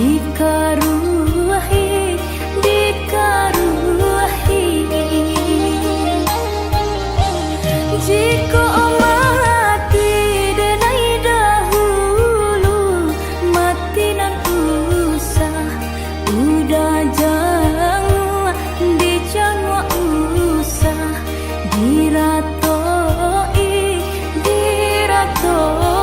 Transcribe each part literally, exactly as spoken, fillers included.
Dikaruahi, dikaruahi. Jikok mati dek lai dahulu, mati nan usah, udah janguak dicanguak, usah diratoi, diratoi.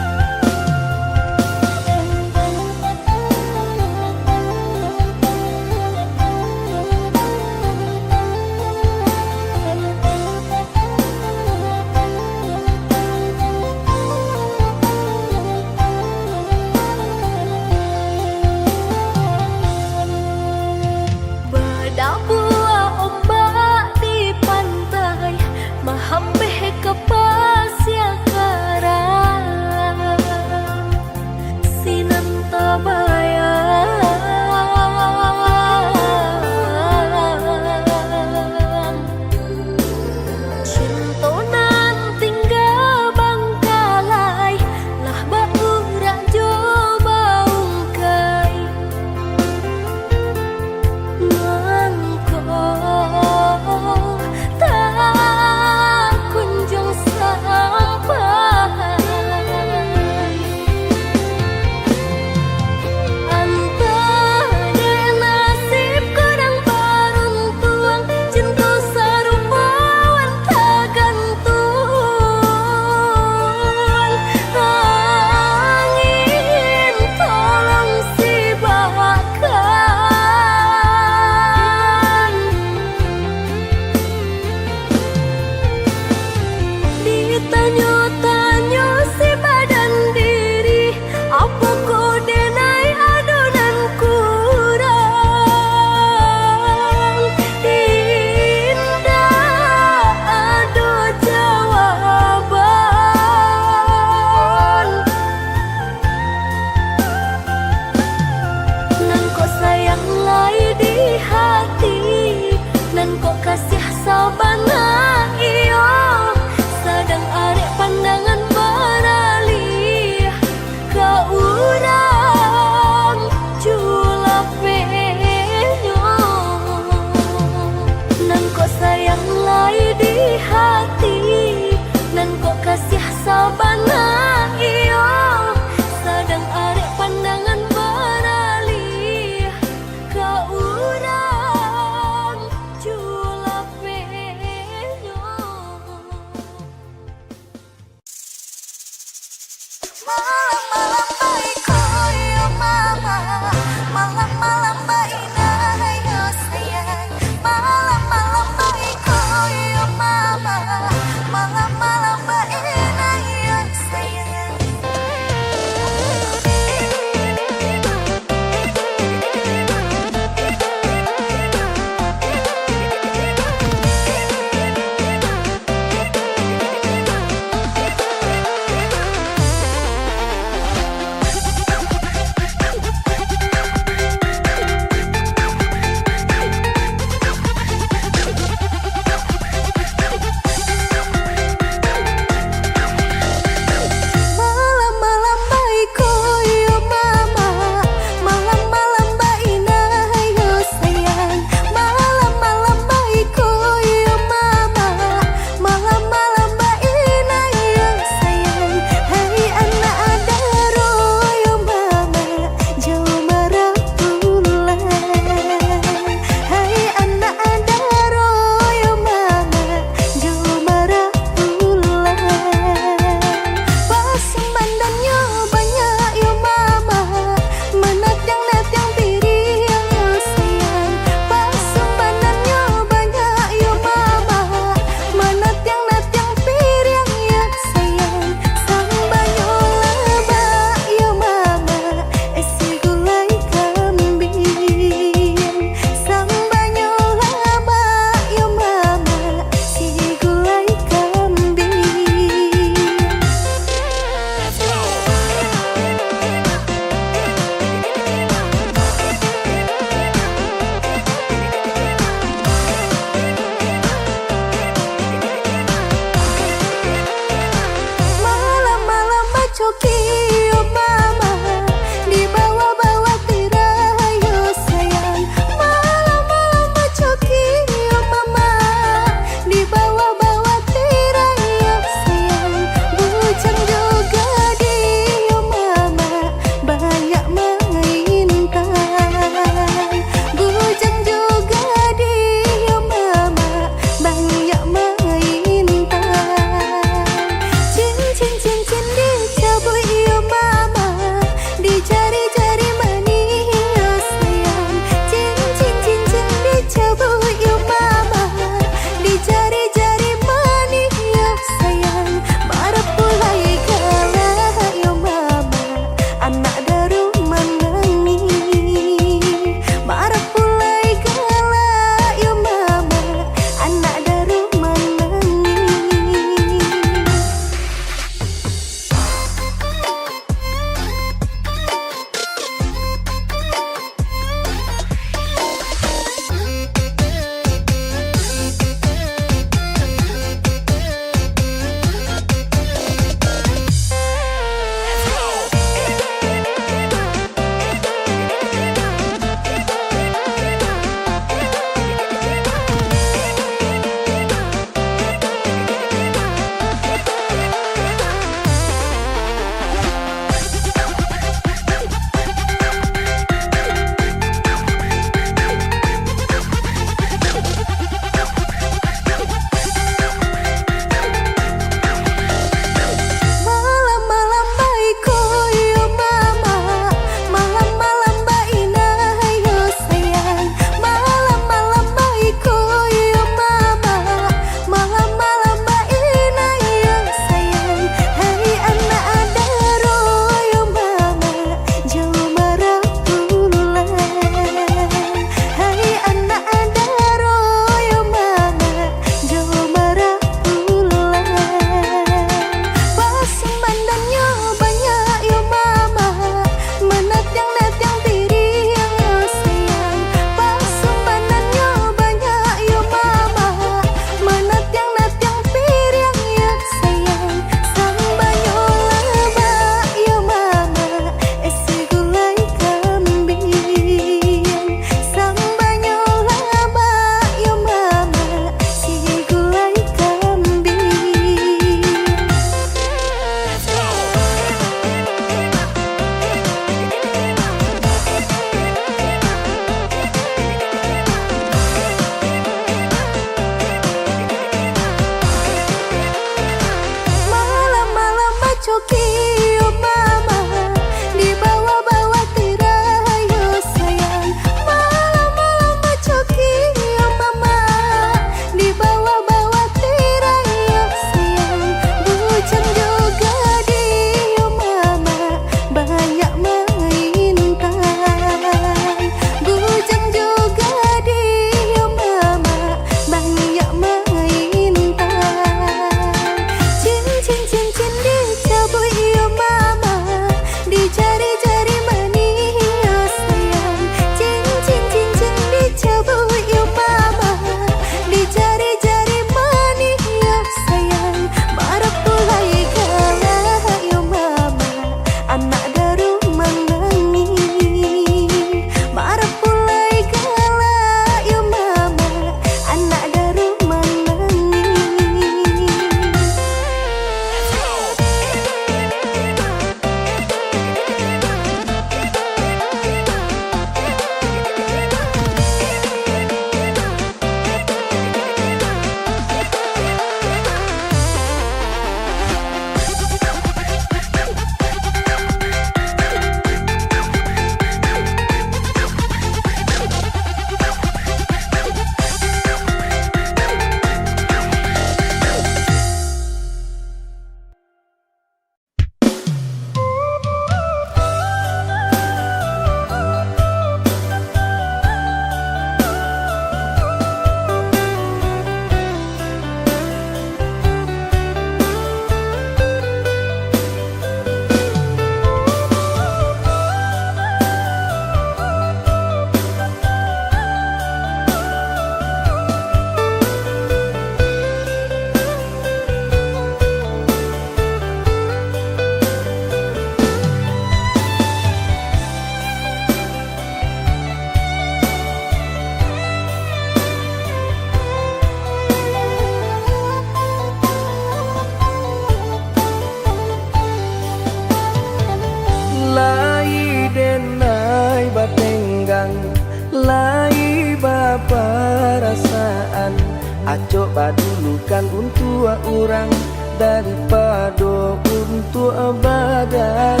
Lai baparasaan, acok badulukan untuak urang daripado untuak badan.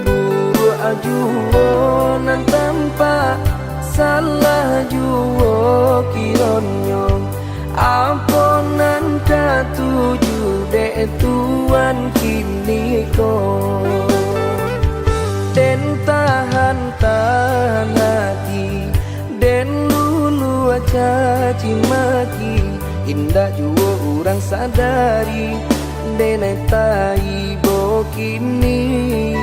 Buruak juo nan tampak, salah juo kironyo. Apo nan katuju dek Tuan kiniko? Den tahan-tahan ati, den luluah caci maki, indak juo urang sadari, denai taibo kini.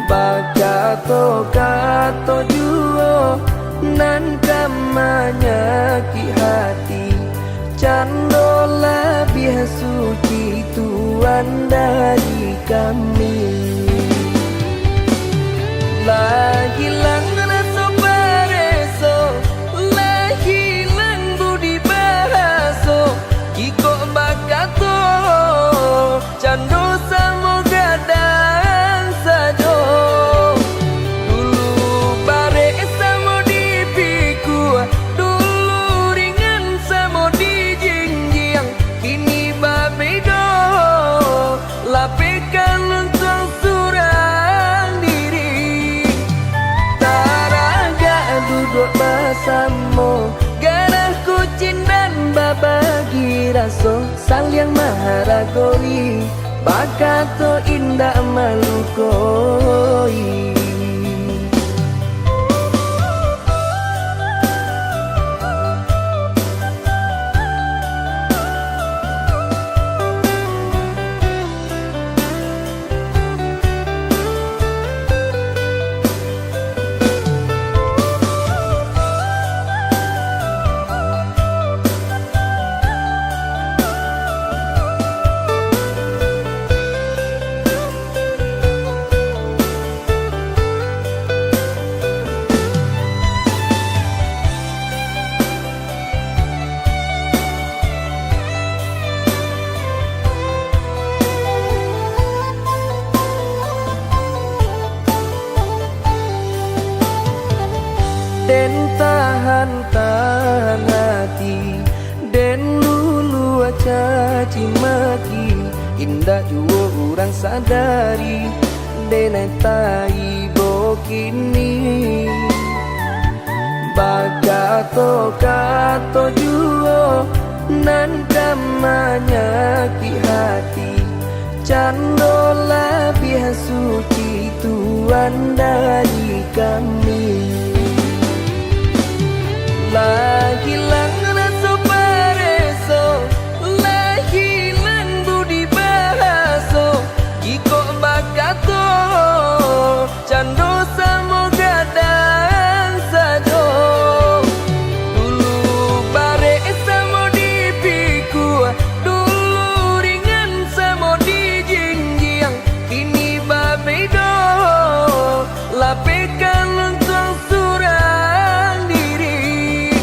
Bakato-kato juo nan ka manyakik hati, cando labiah suci Tuan dari kami. Lah hilang raso pareso, lah hilang budi bahaso, jikok bakato, cando samo gadang sajo. Dulu barek samo dipikua, dulu ringan samo dijinjiang, kini babedo, lapehkan untuang surang diri. Taragak duduak basamo, garah kucing dan babagi raso. Saliang maharagoi, bakato indak malukoi. Den tahan-tahan ati, den luluah caci maki, indak juo urang sadari, denai taibo kini. Bakato-kato juo nan ka manyakik hati, cando labiah suci Tuan dari kami. Lah hilang raso pareso, lah hilang budi bahaso, jikok bakato, cando samo gadang sajo. Dulu barek samo dipikua, dulu ringan samo dijinjiang, kini babedo, lapehkan untuang surang diri.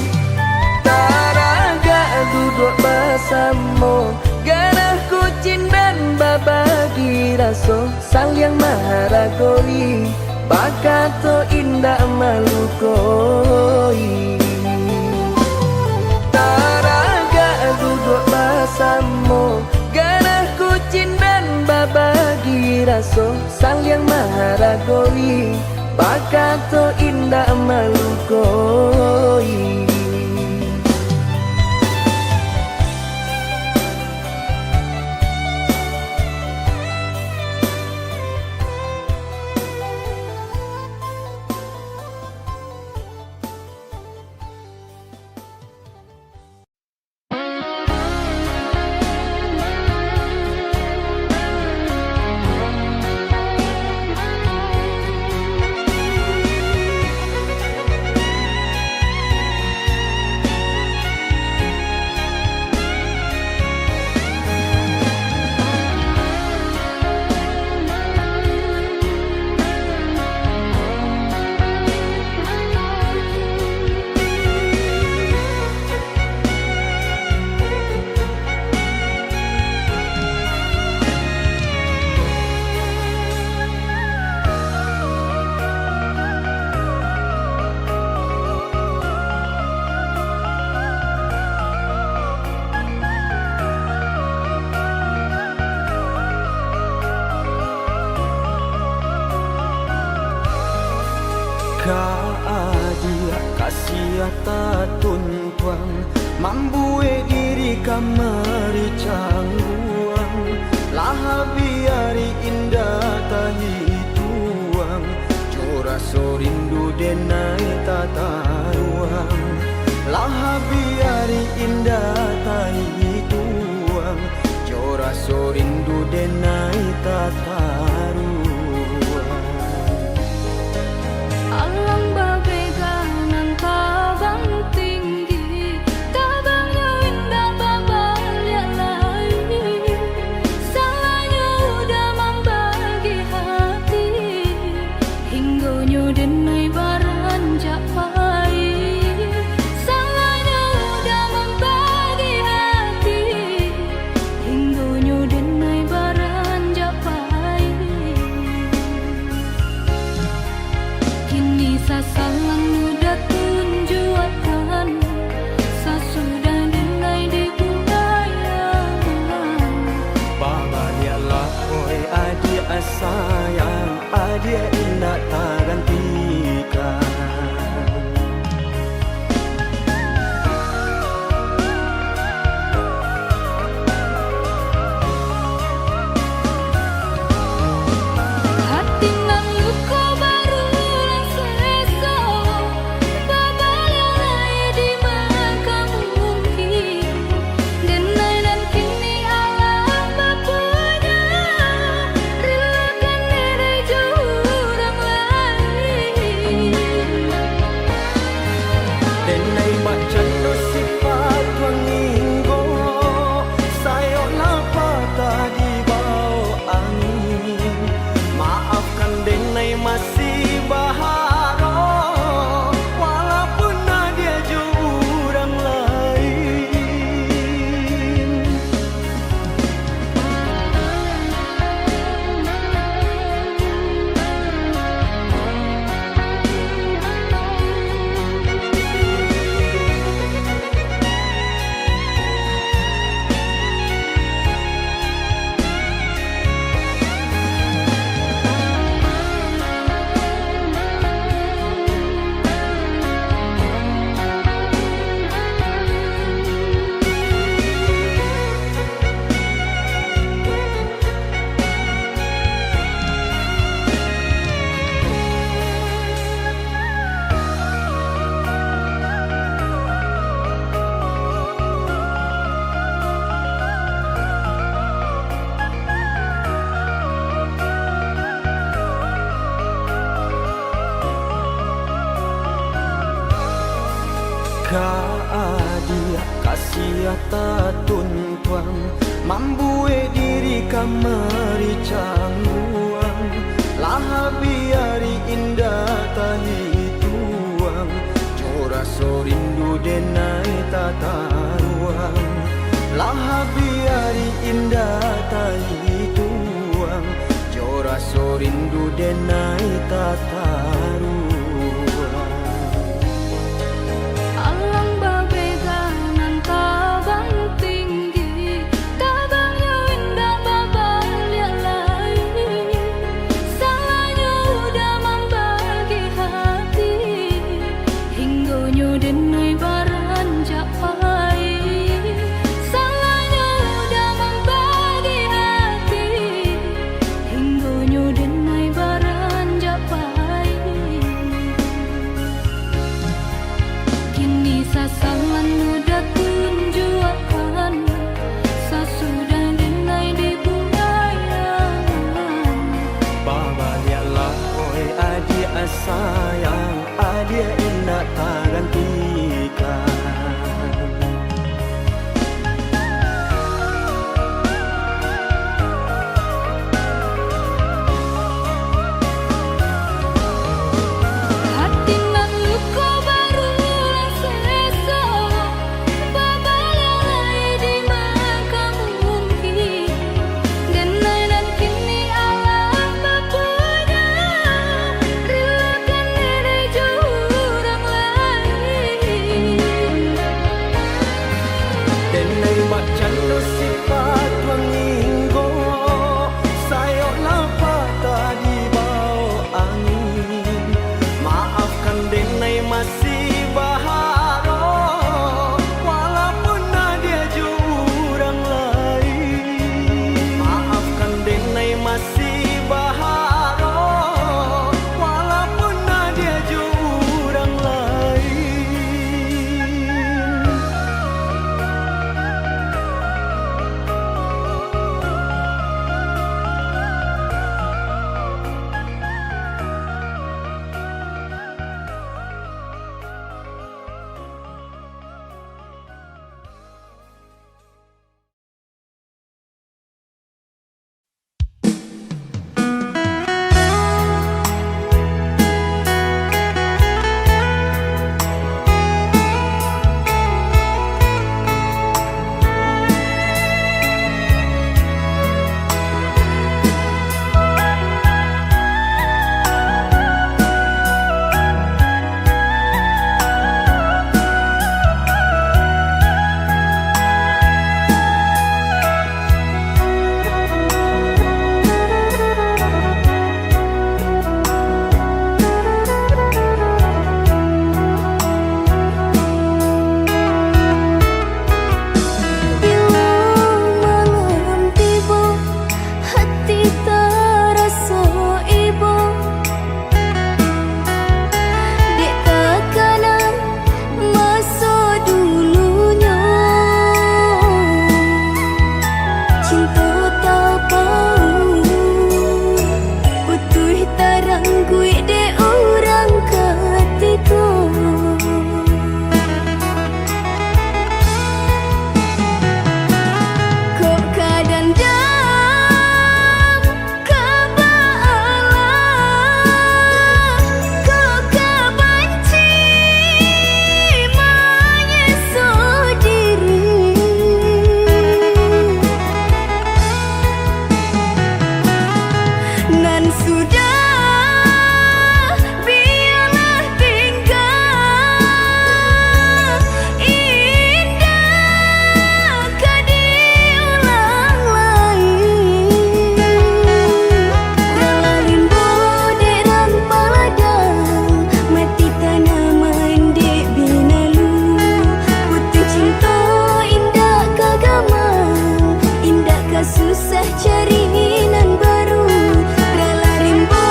Taragak duduak basamo, garah kucing dan babagi raso. Saliang maharagoi, bakato indak malukoi. Taragak duduak basamo, garah kucing dan babagi raso. Saliang maharagoi, bakato indak malukoi. Adiak kasiah tatuntuang, mambuek diri kamari cangguang. Lah habih ari indak tahituang, jo raso rindu denai tataruang. Lah habih ari indak tahituang, jo raso rindu denai tataruang. Alang babega nan tabang tinggi, tabangnyo indak babaliak lai. Salahnyo udah mambagi hati, hinggonyo denai baranjak pai. Salahnyo udah mambagi hati, hinggonyo denai baranjak pai. Kini sasalang udah tunjuakan, sasudah denai dibuayan. Babaliaklah, oi adiak sayang, adiak indak tagantikan. Hati nan luko barulang seso, babaliak lai di mangka mungkin. Denai nan kini alah bapunyo, rilakan denai jo urang lain. Denai bakcando sipat tuang inggo, sayok lah patah dibao angin. Maafkan denai masih baharok, walaupun adiak jo urang lain. Ka adiak kasiah tatuntuang, mambuek diri kamari cangguang. Lah habih ari indak tahituang, jo raso rindu denai tataruang. Lah habih ari indak tahituang, jo raso rindu denai tataruang. Alang babega nan tabang tinggi, tabangnyo indak babaliak lai. Salahnyo udah mambagi hati, hinggonyo denai baranjak pai. Salahnyo udah mambagi hati, hinggonyo denai baranjak pai. Kini sasalan udah tunjuakan, sasudah denai dibuayan. Babaliaklah, oi adiak sayang, adiak indak tagantikan. Hati nan luko barulang seso, babaliak lai di mangka mungkin. Denai nan kini alah bapunyo, rilakan denai jo urang lain. Masih baharok, walaupun nah diajo urang lain. Maafkan denai masih baharok, walaupun nah diajo urang lain. Bilo malam tibo, hati taraso ibo. Dek takana maso dulunyo, cinto tapau, putuih tarangguik dek urang katigo. Kok ka dandam, ka baalah, kok ka banci, manyeso diri. Nan sudah, bialah tingga, indak ka diulang lai. Rala rimbo dek rampa ladang, mati tanaman dek binalu. Putuih cinto indak ka gamang, indak ka susah cari nan baru. Rala rimbo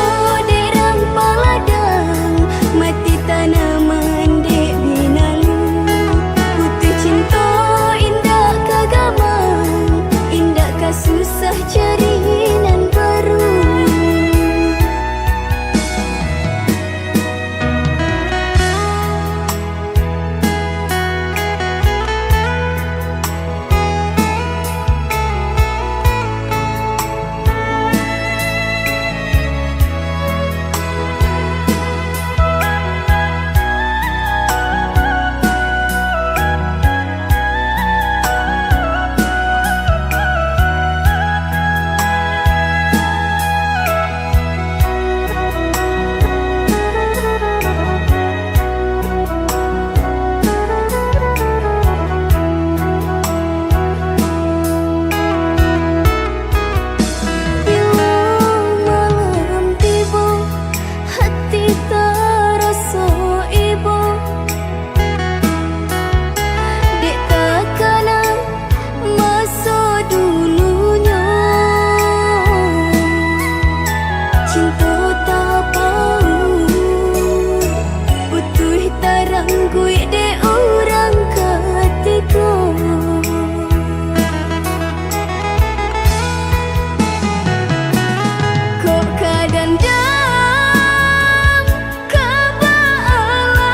dek rampa ladang, mati tanaman dek binalu. Putuih cinto indak ka gamang, indak ka susah cari nan baru. Bilo malam tibo, hati taraso ibo. Dek takana maso dulunyo, cinto tapau, putuih tarangguik dek urang katigo. Kok ka dandam, ka baalah,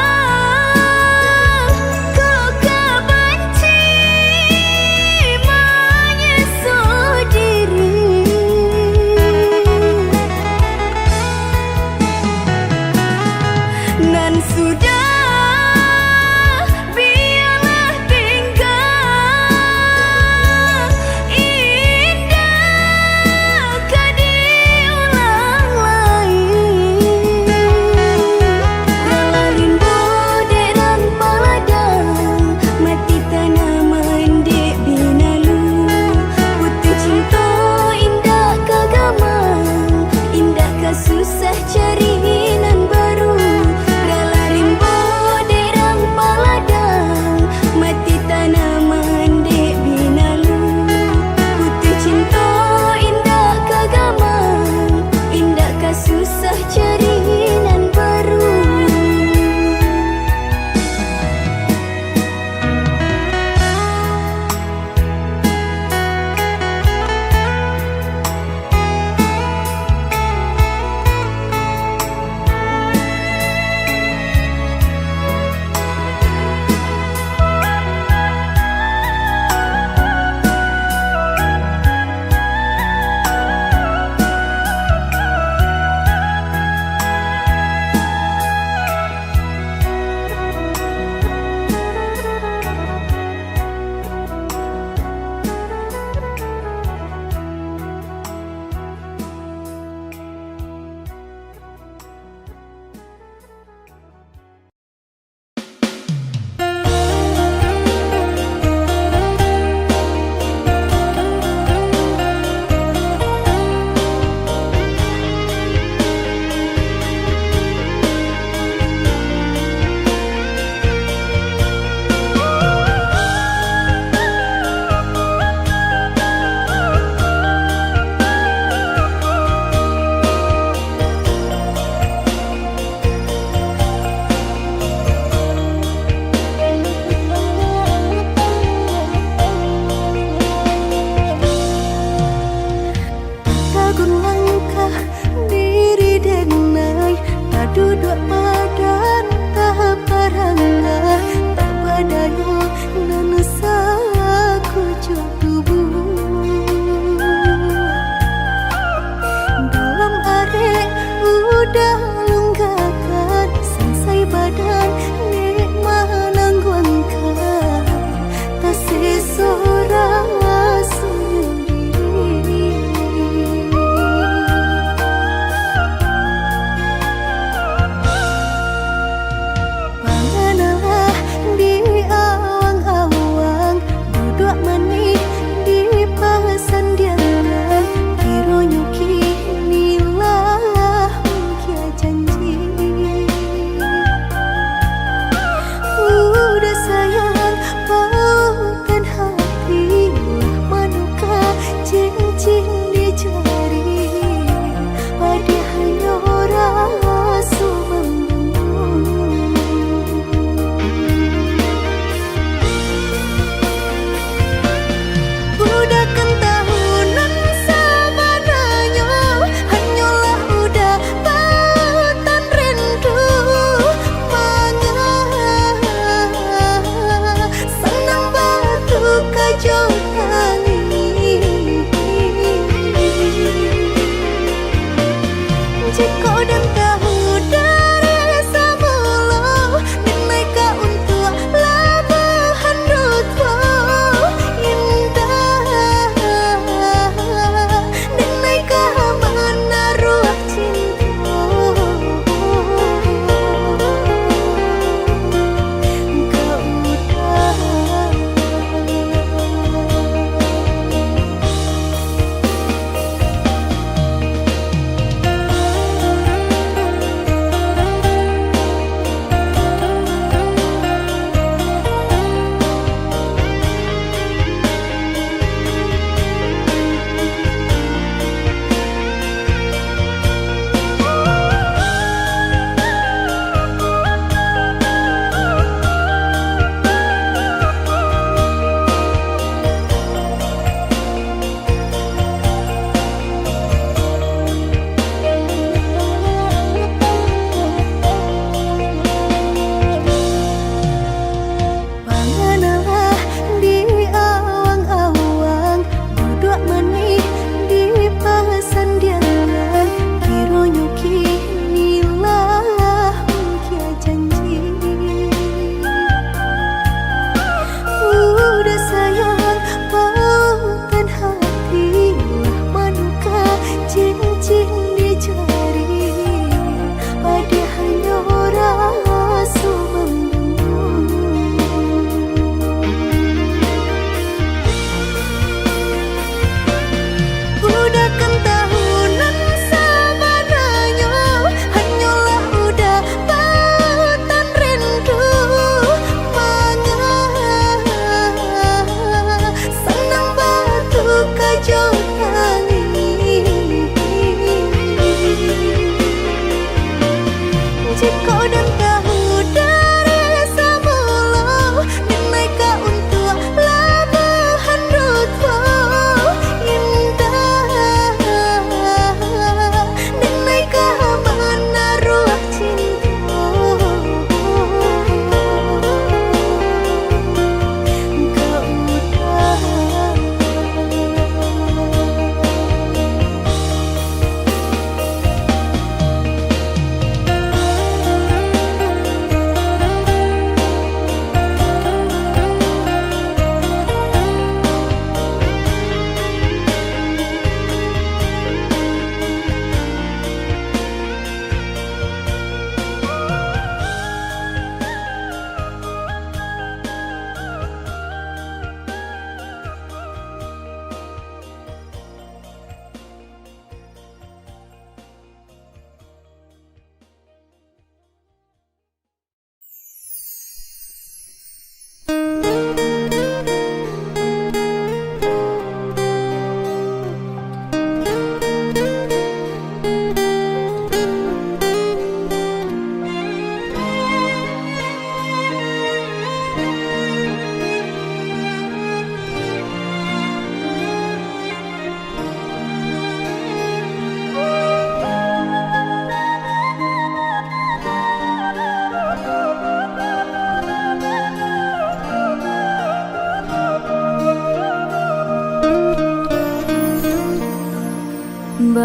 kok ka banci, manyeso diri. Nan sudah,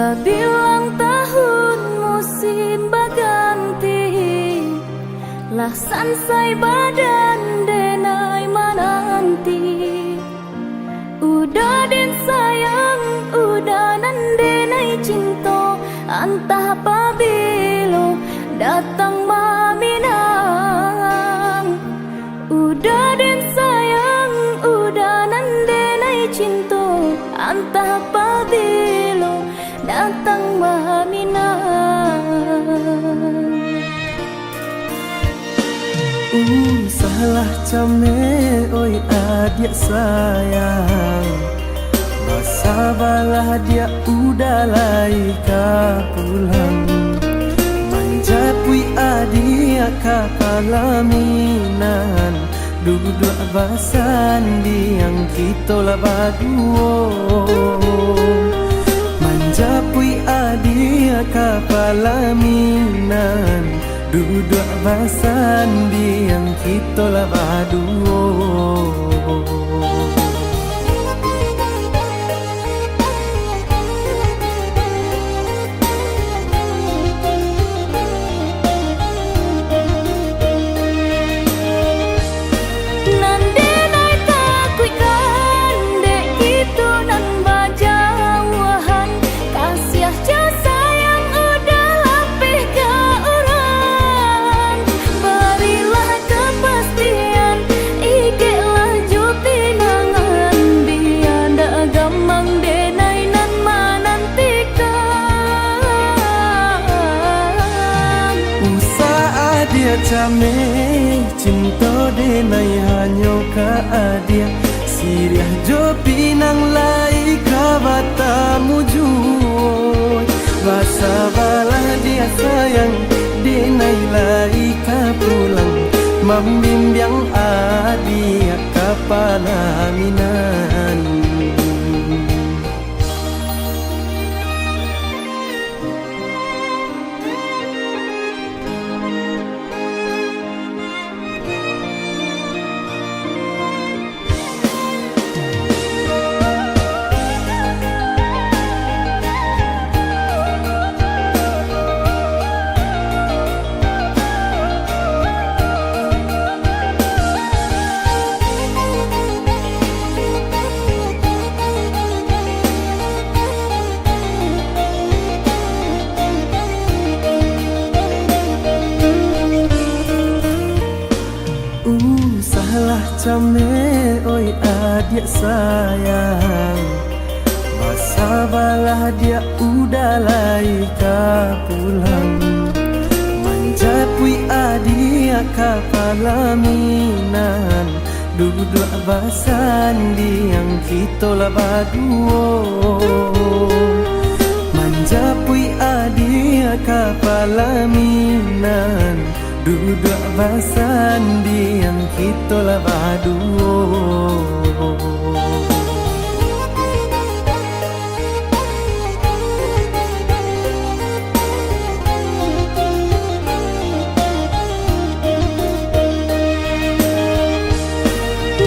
Bilang tahun musim baganti, lah sansai badan denai mananti. Uda den sayang, uda nan denai cinto, antah pabilo datang maminang. Uda den sayang, uda nan denai cinto, antah pabilo datang maminang. Usahlah cameh, oi adiak sayang, basabalah diak uda lai ka pulang. Manjapuik adiak ka palaminan, duduak basandiang kito lah baduo. Manjapuik adiak ka palaminan, duduak basandiang kito lah baduo. Nan denai takuikkan, dek kito nan bajauahan, kasiah jo sayang uda lapeh ka urang. Barilah kapastian, ikeklah jo pinangan, bia ndak gamang denai nan manantikan. Usah adiak cameh, cinto denai hanyo ka adiak, siriah jo pinang lai ka batamu juo. Basabalah diak sayang, denai lai ka pulang, mambimbiang adiak ka palaminan. Usahlah cameh, oi adiak sayang, basabalah diak uda lai ka pulang. Manjapuik adiak ka palaminan, duduak basandiang kito lah baduo. Manjapuik adiak ka palaminan, duduak basandiang kito lah baduo.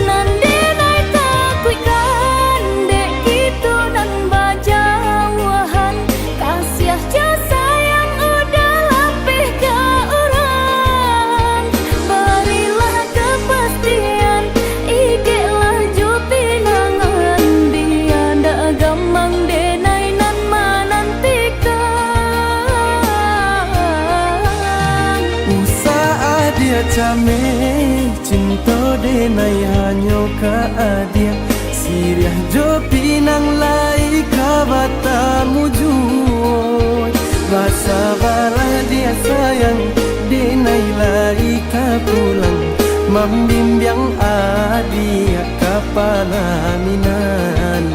Nan denai takuikkan, dek kito nan bajauahan, kasiah jo sayang uda lapeh ka urang. Barilah kapastian, ikeklah jo pinangan, bia ndak gamang denai nan manantikan. Usah adiak cameh, cinto denai hanyo ka adiak, siriah jo pinang lai ka batamu juo. Basabalah diak sayang, denai lai ka pulang, mambimbiang adiak ka palaminan.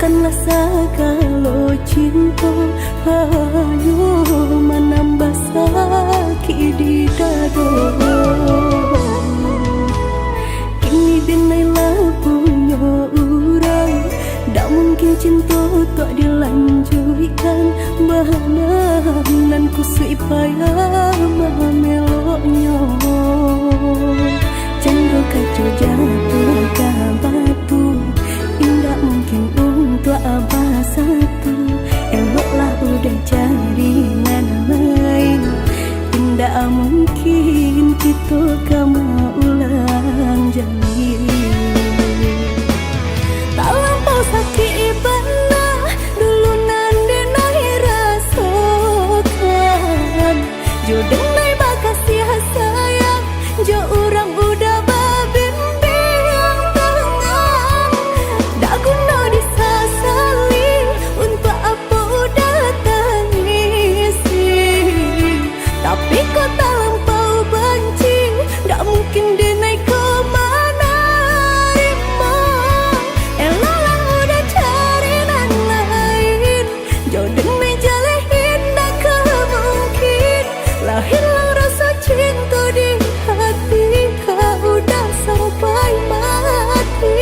Lah sagalo cinto hanyo manambah sakik di dado. Kini denai lah punyo urang, dak mungkin cinto tu dilanjuikkan. Bana nan kusuik payah mameloknyo. Cando kaco jatuah ka batu, indak mungkin untuak basatu. Eloklah udah cari nan lain, indak mungkin kito ka maulang jalin. Talampau sakik bana dulu nan denai rasokan. Jo denai bakasiah sayang, jo urang udah babimbiang tangan. Dak guno disasali, untuak apo udah tangisi. Tapi kok talampau banci, dak mungkin denai ko manarimo. Eloklah udah cari nan lain. Jo denai jaleh indak ka mungkin, lah ilang raso cinto di hati, ka udah sampai mati.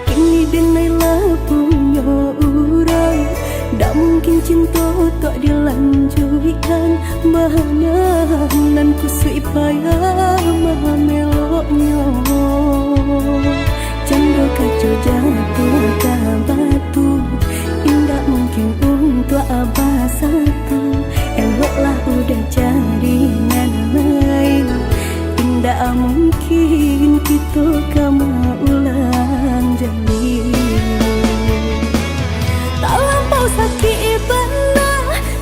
Kini denai lah punyo urang, dak mungkin cinto tu dilanjuikkan. Bana nan kusuik payah mameloknyo. Cando kaco jatuah ka batu, indak mungkin untuak basatu. Eloklah udah cari nan lain, indak mungkin kito ka maulang jalin. Talampau sakik bana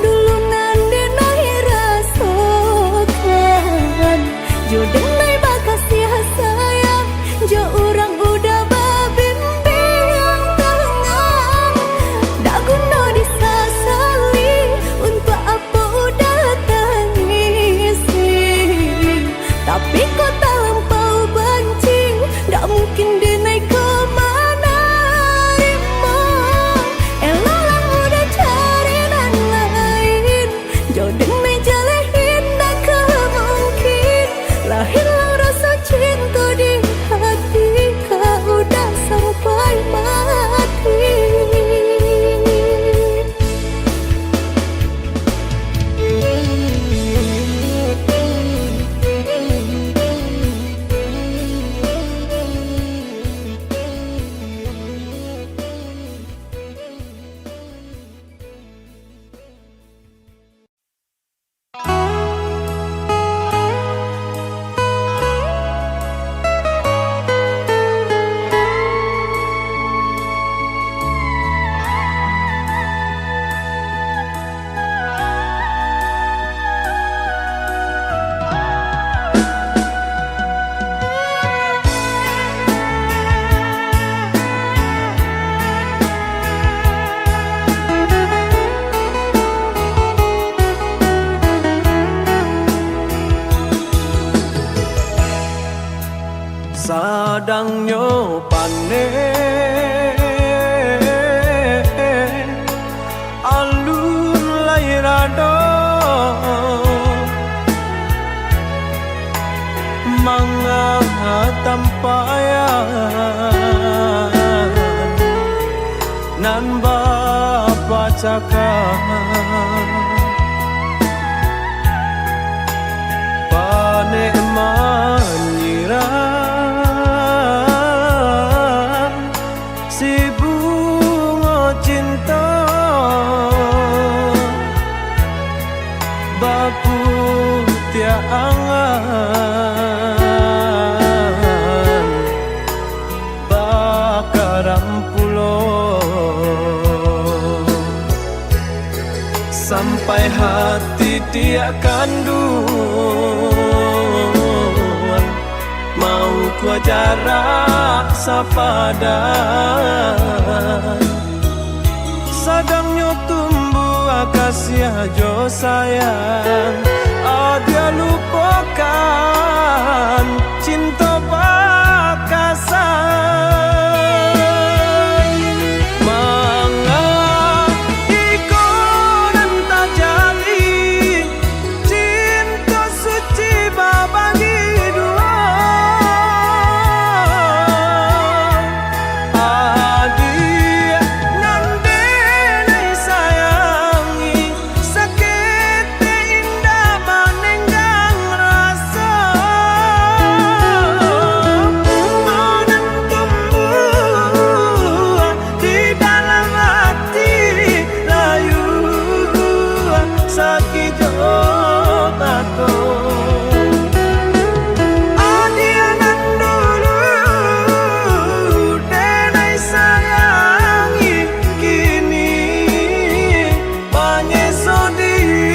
dulu nan denai rasokan. Jo denai bakasiah sayang, jo urang udah babimbiang tangan. Dak guno disasali, untuak apo udah tangisi. Tapi kok talampau banci, dak mungkin denai ko manarimo. Eloklah udah cari nan lain. Jo denai jaleh indak ka mungkin, lah ilang raso cinto di hati, ka udah sampai mati. Sadangnyo panen alun lai rado, manga tampayan nan bapacakah. Baputiah angan, bakaram pulo, sampai hati diak kanduang, mauko jarak sapadan. Sadangnyo tumbuah kasiah jo sayang, adiak lupokan cinto bakasan. Manga iko nan tajadi, cinto suci babagi dua. Adiak nan denai sayangi, saketek indak manenggang raso. Nan tumbuah di dalam ati, layua sakik jo bato. Adiak nan dulu denai sayangi, kini manyeso diri.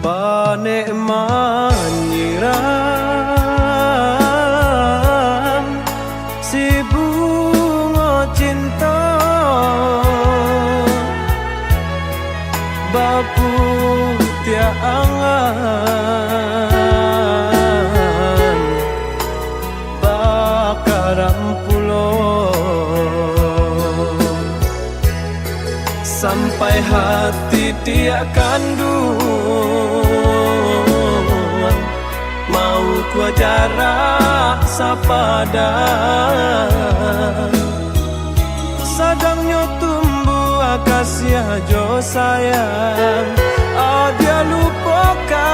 Panek manyiram si bungo cinto, baputiah angan, bakaram pulo, sampai hati diak kanduang, mauko jarak sapadan. Sadangnyo tumbuah kasiah jo sayang, adiak lupokan